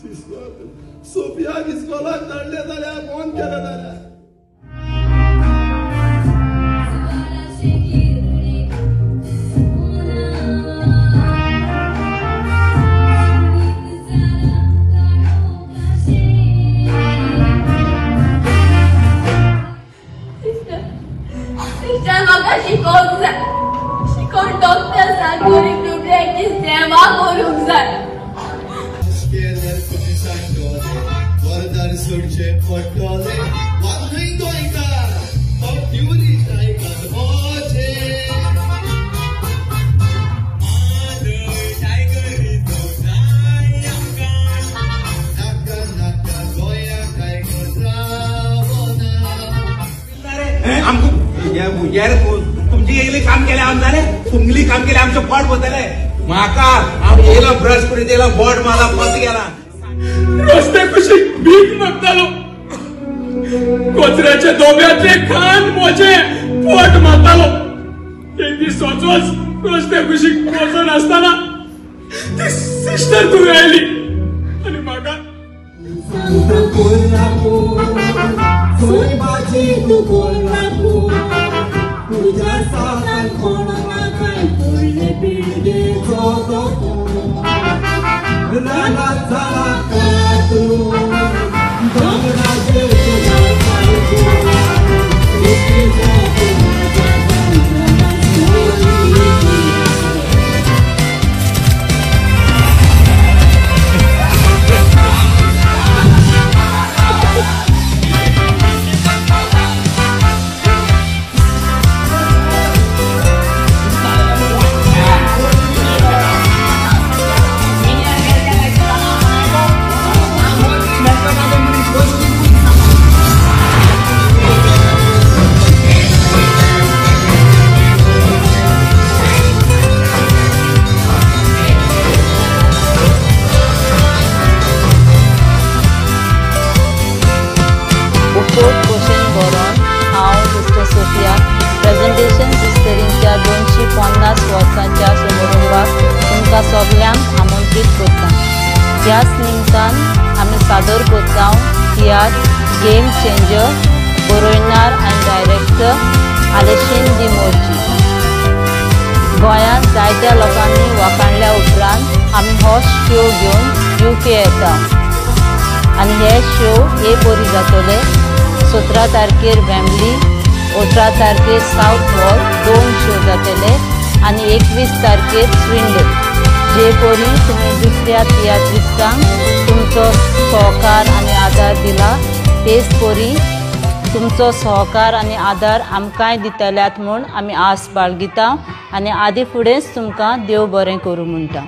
सोफियाक इस्कोलाक धाडलें जाल्यार फोन केलें जाल्यार. म्हाका शिकोवंक जाय, शिकोवन डॉक्टर जाय, गरीब दुबळ्यांची सेवा करूंक जाय. तुमची येयली काम केलें आम जालें, तुमगेली काम केलें आमचें पोट भरतलें. म्हाका हांव येयलो ब्रश करीत येयलो बोट मारला पत गेला. रस्ते कुशीक भीक मागतालो, कचऱ्याच्या दोब्यातले खान म्हजें पोट मारतालो. एक दीस सोचोच रस्ते कुशीक वचून आसतना ती सिस्टर तुवें आयली आनी म्हाका प्रेझेंटेशन सिस्टरींच्या 250 वर्सांच्या समारंभाक तुमकां सगल्यांक आमंत्रीत करता. ह्याच निमतान आमी सादर करता तियात्र गेम चेंजर, बरोयणार आनी डायरेक्टर आलेशीन दी मोर्जी. गोंयांत जायत्या लोकांनी वाखाणल्या उपरांत आमी हो शो घेवन UK येता आनी हे शो हे परी जातले 17 तारखेर वेम्बली, 18 तारखेर सावथ हॉल 2 शो जातले आनी 21 तारखेर स्विंडन. जे परी तुमी दुसऱ्या तियात्रिस्तांक तुमचो सहकार आनी आदार दिला तेच परी तुमचो सहकार आनी आदार आमकांय दितल्यात म्हूण आमी आस बाळगिता आनी आदी फुडेंच तुमकां देव बरें करूं म्हणटा.